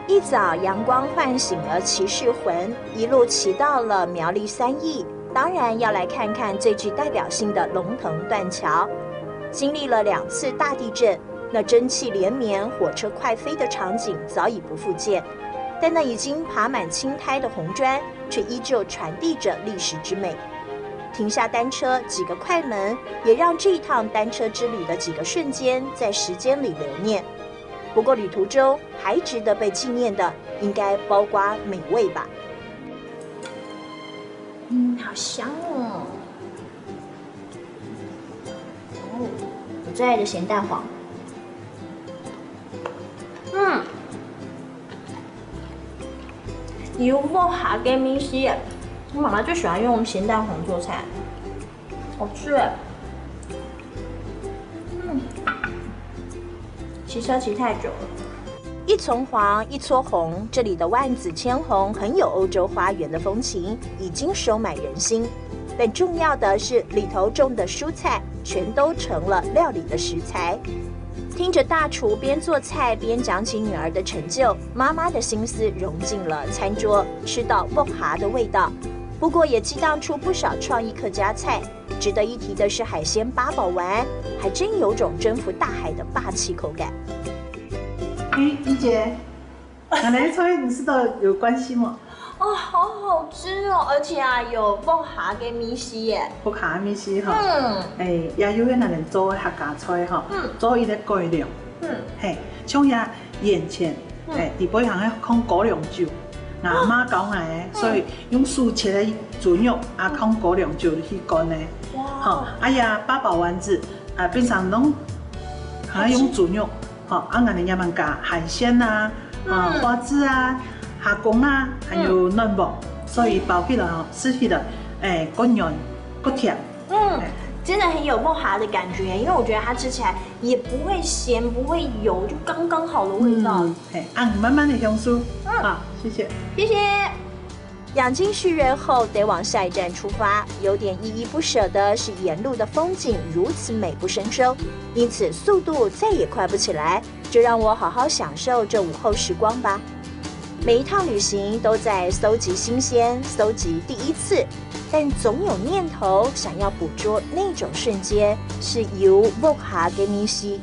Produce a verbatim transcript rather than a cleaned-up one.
一早阳光唤醒了骑士魂，一路骑到了苗栗三义，当然要来看看最具代表性的龙腾断桥。经历了两次大地震，那蒸汽连绵、火车快飞的场景早已不复见，但那已经爬满青苔的红砖，却依旧传递着历史之美。停下单车，几个快门，也让这一趟单车之旅的几个瞬间在时间里留念。不过，旅途中还值得被纪念的，应该包括美味吧。嗯，好香哦！哦，我最爱的咸蛋黄。嗯，有薄荷个味緒耶，我妈妈最喜欢用咸蛋黄做菜，好吃耶。嗯，骑车骑太久了。一丛黄，一撮红，这里的万紫千红很有欧洲花园的风情，已经收买人心。但重要的是，里头种的蔬菜全都成了料理的食材。听着大厨边做菜边讲起女儿的成就，妈妈的心思融进了餐桌，吃到薄荷的味道。不过也激荡出不少创意客家菜。值得一提的是，海鲜八宝丸还真有种征服大海的霸气口感。哎，怡姐，拿来的菜你吃到有关系吗？哦，好好吃哦，而且啊，有薄荷个味緒耶。薄荷味緒哈，嗯，哎，也有个拿来做客家菜哈，嗯，做一个改良，嗯，嘿，像呀眼前，哎，底背行个放高粱酒，那妈教我个，所以用手切个猪肉啊，放高粱酒去灌个，哇，好，哎呀，八宝丸子啊，平常拢还用猪肉。 好，啊，𠊎等也蛮加海鲜啊，啊，花枝啊，虾公啊，还有卵黄，所以包起来哦，吃起来，哎，够软，够甜。嗯，真的很有薄荷的感觉，因为我觉得它吃起来也不会咸，不会油，就刚刚好的味道。嗯，嘿，啊，慢慢的享受，嗯，好，谢谢，谢谢。养精蓄锐后，得往下一站出发，有点依依不舍的是沿路的风景如此美不胜收，因此速度再也快不起来。就让我好好享受这午后时光吧。每一趟旅行都在搜集新鲜，搜集第一次，但总有念头想要捕捉那种瞬间，是由木哈给你洗。